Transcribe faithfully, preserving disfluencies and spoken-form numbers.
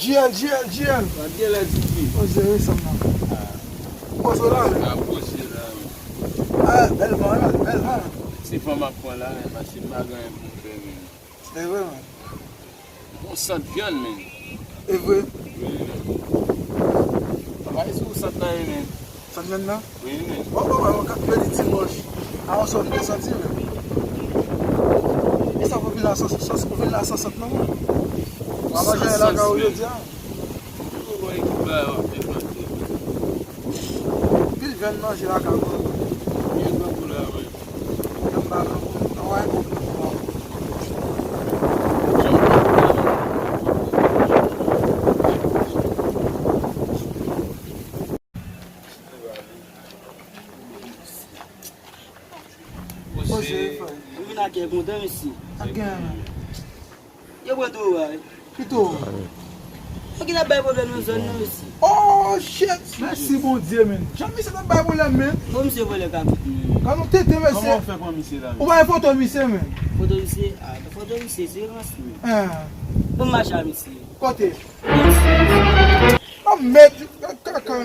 G L, G L, G L. Sa gen lè di ki? Poze wi, sa m nan. Poze la, wi. A, poze la, wi. A, bèl van, wi, bèl van. Se van m ap pran la, wi, paske m pa gen anyen pou m fè, men. E vre, men. Bon sant vyann, men. E vre. Wi, men. Travay sou sant la, men. Sa vyann nan? Wi, men. Bon, bon, bon, kat mèdi dimanch. A, on sòt de santi, men. E sa pou vin la san, san, pou vin la san sant nan, mwen. Mwen manje lakay ou jodi a. Bon, bon, ekip la, w ap fè plante. Pil vyann manje lakay ou. Vyann nan pou la, wi. Vyann pa nan pou, nan wè pou. Poze, frè. Mwen vin ak kè kontan, mesye. Ak gen. Yo pran toro a, wi. Ki toro? Yo ki t ap bay pwoblèm nan zòn nan, mesye. Oh, shit! Mèsi, Bondye, men. Jan misye t ap bay pwoblèm, men. Bon, misye vòlè kabrit, men. Gad yon tenten, mesye. Kòman w fè pran misye la, men? Ou bay foto misye, men. Foto misye? A, foto misye, se rans, men. Ah. Bon, m mache a misye. Kote? Bon, misye. Oh, mèd, kaka.